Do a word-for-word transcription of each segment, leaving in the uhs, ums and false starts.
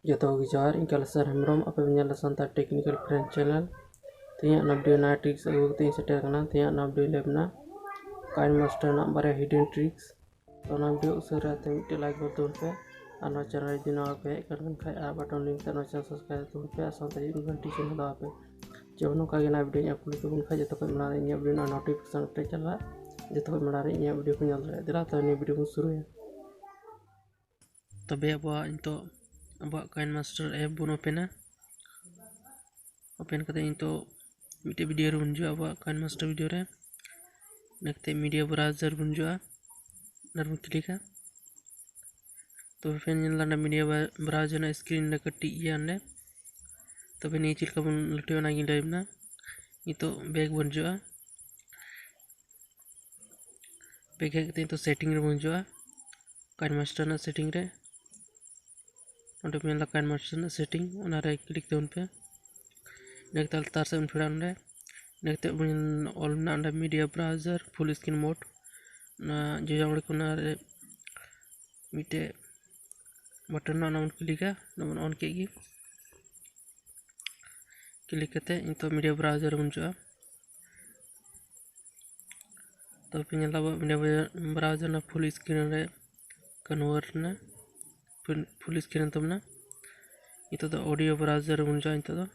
ᱡᱚᱛᱚ ᱠᱚᱜᱮ ᱡᱚᱦᱟᱨ, ᱤᱧ ᱠᱟᱞᱮᱥᱚᱨ ᱦᱮᱢᱵᱨᱚᱢ, ᱟᱯᱮ ᱯᱮ ᱧᱮᱞ ᱫᱟ ᱥᱟᱱᱛᱟᱲ technical friend channel᱾ ᱛᱮᱦᱮᱧᱟᱜ ᱚᱱᱟ video ᱱᱟᱭᱟ tricks ᱟᱹᱜᱩ ᱠᱟᱛᱮ ᱤᱧ ᱥᱮᱴᱮᱨ ᱟᱠᱟᱱᱟ᱾ ᱛᱮᱦᱮᱧᱟᱜ ᱚᱱᱟ video ᱞᱮ ᱢᱮᱱᱟ KineMaster ᱨᱮᱱᱟᱜ ᱵᱟᱨᱭᱟ hidden tricks᱾ ᱛᱚ ᱚᱱᱟ video ᱩᱥᱟᱹᱨᱟ ᱛᱮ ᱢᱤᱫᱴᱮᱡ like ᱜᱚᱫ ᱛᱟᱵᱚᱱ ᱯᱮ, ᱟᱨ ᱱᱚᱣᱟ channel ᱨᱮ ᱡᱩᱫᱤ ᱱᱟᱣᱟ ᱯᱮ ᱦᱮᱡ ᱟᱠᱟᱱ ᱠᱷᱟᱱ ᱟᱨ button link ᱛᱮ ᱱᱚᱣᱟ channel subscribe ᱛᱟᱵᱚᱱ ᱯᱮ, ᱟᱨ ᱥᱟᱶᱛᱮ ᱜᱷᱚᱱᱴᱤ ᱪᱤᱱᱦᱟᱹ ᱫᱟᱵᱟᱣ ᱯᱮ, ᱡᱮ ᱱᱚᱝᱠᱟ ᱜᱮ ᱱᱟᱣᱟ video ᱤᱧ upload ᱛᱟᱵᱚᱱ ᱠᱷᱟᱱ ᱡᱚᱛᱚ ᱠᱷᱚᱱ ᱢᱟᱲᱟᱝ ᱨᱮ ᱤᱧᱟᱹᱜ video ᱨᱮᱱᱟᱜ notification ᱯᱮ ᱪᱟᱞᱟᱜᱼᱟ, ᱡᱚᱛᱚ ᱠᱷᱚᱱ ᱢᱟᱲᱟᱝ ᱨᱮ ᱤᱧᱟᱹᱜ video ᱯᱮ ᱧᱮᱞ ᱫᱟᱲᱮᱭᱟᱜᱼᱟ᱾ ᱫᱮᱞᱟ ᱛᱚ ᱱᱤᱭᱟᱹ video ᱵᱚᱱ ᱥᱩᱨᱩᱭᱟ᱾ ᱛᱚᱵᱮ ᱟᱵᱚᱣᱟᱜ ᱱᱤᱛᱚᱜ ᱟᱵᱚᱣᱟᱜ KineMaster app ᱵᱚᱱ openᱟ᱾ Open ᱠᱟᱛᱮ ᱱᱤᱛᱚᱜ ᱢᱤᱫᱴᱮᱡ video ᱨᱮᱵᱚᱱ ᱦᱤᱡᱩᱜᱼᱟ, ᱟᱵᱚᱣᱟᱜ KineMaster video ᱨᱮ᱾ ᱤᱱᱟᱹ ᱠᱟᱛᱮ media browser ᱵᱚᱱ ᱦᱤᱡᱩᱜᱼᱟ, ᱚᱱᱟ ᱨᱮᱵᱚᱱ ᱠᱞᱤᱠᱟ᱾ ᱛᱚᱵᱮ ᱯᱮ ᱧᱮᱞ ᱫᱟ ᱚᱸᱰᱮ media browser ᱨᱮᱱᱟᱜ screen ᱨᱮ ᱠᱟᱹᱴᱤᱡ ᱜᱮᱭᱟ ᱚᱸᱰᱮ᱾ ᱛᱚᱵᱮ ᱱᱤᱭᱟᱹ ᱪᱮᱫ ᱞᱮᱠᱟ ᱵᱚᱱ ᱞᱟᱹᱴᱩᱭᱟ ᱚᱱᱟᱜᱤᱧ ᱞᱟᱹᱭ ᱟᱵᱚᱱᱟ᱾ ᱱᱤᱛᱚᱜ back ᱵᱚᱱ ᱦᱤᱡᱩᱜᱼᱟ᱾ Back ᱦᱮᱡ ᱠᱟᱛᱮ ᱱᱤᱛᱚᱜ setting ᱨᱮᱵᱚᱱ ᱦᱤᱡᱩᱜᱼᱟ, KineMaster ᱨᱮᱱᱟᱜ setting ᱨᱮ᱾ ᱚᱸᱰᱮ ᱯᱮ ᱧᱮᱞ ᱫᱟ KineMaster ᱨᱮᱱᱟᱜ setting, ᱚᱱᱟᱨᱮ click ᱛᱟᱵᱚᱱ ᱯᱮ᱾ ᱤᱱᱟᱹ ᱠᱟᱛᱮ ᱞᱟᱛᱟᱨ ᱥᱮᱫ ᱵᱚᱱ ᱯᱷᱮᱰᱚᱜᱼᱟ᱾ ᱚᱸᱰᱮ ᱤᱱᱟᱹ ᱠᱟᱛᱮ ᱵᱚᱱ ᱚᱞ ᱢᱮᱱᱟᱜᱼᱟ ᱚᱸᱰᱮ media browser full screen mode᱾ ᱚᱱᱟ ᱡᱚᱡᱚᱢ ᱟᱲᱮ ᱠᱚᱱᱟ ᱨᱮ ᱢᱤᱫᱴᱮᱡ button ᱢᱮᱱᱟᱜᱼᱟ, ᱚᱱᱟ ᱵᱚᱱ ᱠᱞᱤᱠᱟ, ᱚᱱᱟ ᱵᱚᱱ on ᱠᱮᱫ ᱜᱮ᱾ Click ᱠᱟᱛᱮ ᱱᱤᱛᱚᱜ media browser ᱨᱮᱵᱚᱱ ᱦᱤᱡᱩᱜᱼᱟ᱾ ᱛᱚ ᱯᱮ ᱧᱮᱞ ᱫᱟ ᱟᱵᱚᱣᱟᱜ media browser ᱨᱮᱱᱟᱜ full screen ᱨᱮ convert ᱮᱱᱟ, full screen ᱮᱱ ᱛᱟᱵᱚᱱᱟ᱾ ᱱᱤᱛᱚᱜ ᱫᱚ audio browser ᱨᱮᱵᱚᱱ ᱦᱤᱡᱩᱜᱼᱟ᱾ ᱱᱤᱛᱚᱜ ᱫᱚ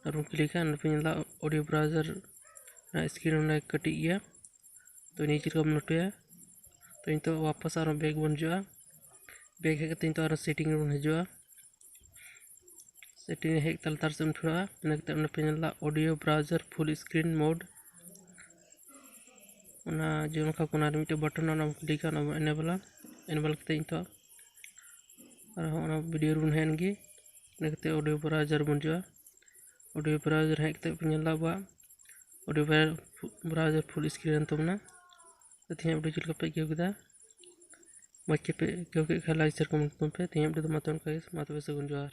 ᱟᱨᱵᱚᱱ ᱠᱞᱤᱠᱟ, ᱱᱚᱰᱮ ᱯᱮ ᱧᱮᱞ ᱫᱟ audio browser ᱨᱮᱱᱟᱜ screen ᱚᱸᱰᱮ ᱠᱟᱹᱴᱤᱡ ᱜᱮᱭᱟ᱾ ᱛᱚ ᱱᱤᱭᱟᱹ ᱪᱮᱫ ᱞᱮᱠᱟ ᱵᱚᱱ ᱞᱟᱹᱴᱩᱭᱟ᱾ ᱛᱚ ᱱᱤᱛᱚᱜ ᱣᱟᱯᱟᱥ ᱟᱨᱦᱚᱸ back ᱵᱚᱱ ᱦᱤᱡᱩᱜᱼᱟ᱾ Back ᱦᱮᱡ ᱠᱟᱛᱮ ᱱᱤᱛᱚᱜ ᱟᱨᱦᱚᱸ setting ᱨᱮᱵᱚᱱ ᱦᱤᱡᱩᱜᱼᱟ᱾ Setting ᱨᱮ ᱦᱮᱡ ᱠᱟᱛᱮ ᱞᱟᱛᱟᱨ ᱥᱮᱫ ᱵᱚᱱ ᱯᱷᱮᱰᱚᱜᱼᱟ᱾ ᱤᱱᱟᱹ ᱠᱟᱛᱮ ᱚᱸᱰᱮ ᱯᱮ ᱧᱮᱞ ᱫᱟ audio browser full screen mode, ᱚᱱᱟ ᱡᱮ ᱚᱱᱠᱟ ᱠᱚᱱᱟ ᱨᱮ ᱢᱤᱫᱴᱮᱡ button ᱢᱮᱱᱟᱜᱼᱟ, ᱚᱱᱟ ᱵᱚᱱ ᱠᱞᱤᱠᱟ, ᱚᱱᱟ ᱵᱚᱱ enableᱟ᱾ Enable ᱠᱟᱛᱮ ᱱᱤᱛᱚᱜ ᱟᱨᱦᱚᱸ ᱚᱱᱟ video ᱨᱮᱵᱚᱱ ᱦᱮᱡ ᱮᱱ ᱜᱮ᱾ ᱤᱱᱟᱹ ᱠᱟᱛᱮ audio browser ᱵᱚᱱ ᱦᱤᱡᱩᱜᱼᱟ᱾ Audio browser ᱦᱮᱡ ᱠᱟᱛᱮ ᱯᱮ ᱧᱮᱞ ᱫᱟ ᱟᱵᱚᱣᱟᱜ audio browser full screen ᱮᱱ ᱛᱟᱵᱚᱱᱟ᱾ ᱛᱮᱦᱮᱧᱟᱜ video ᱪᱮᱫ ᱞᱮᱠᱟ ᱯᱮ ᱟᱹᱭᱠᱟᱹᱣ ᱠᱮᱫᱟ? ᱢᱚᱡᱽ ᱜᱮᱯᱮ ᱟᱹᱭᱠᱟᱹᱣ ᱠᱮᱫ ᱠᱷᱟᱱ like, share, comment ᱛᱟᱵᱚᱱ ᱯᱮ᱾ ᱛᱮᱦᱮᱧᱟᱜ video ᱫᱚ ᱢᱟ ᱛᱚᱵᱮ ᱱᱚᱝᱠᱟ ᱜᱮ᱾ ᱢᱟ ᱛᱚᱵᱮ ᱥᱟᱹᱜᱩᱱ ᱡᱚᱦᱟᱨ᱾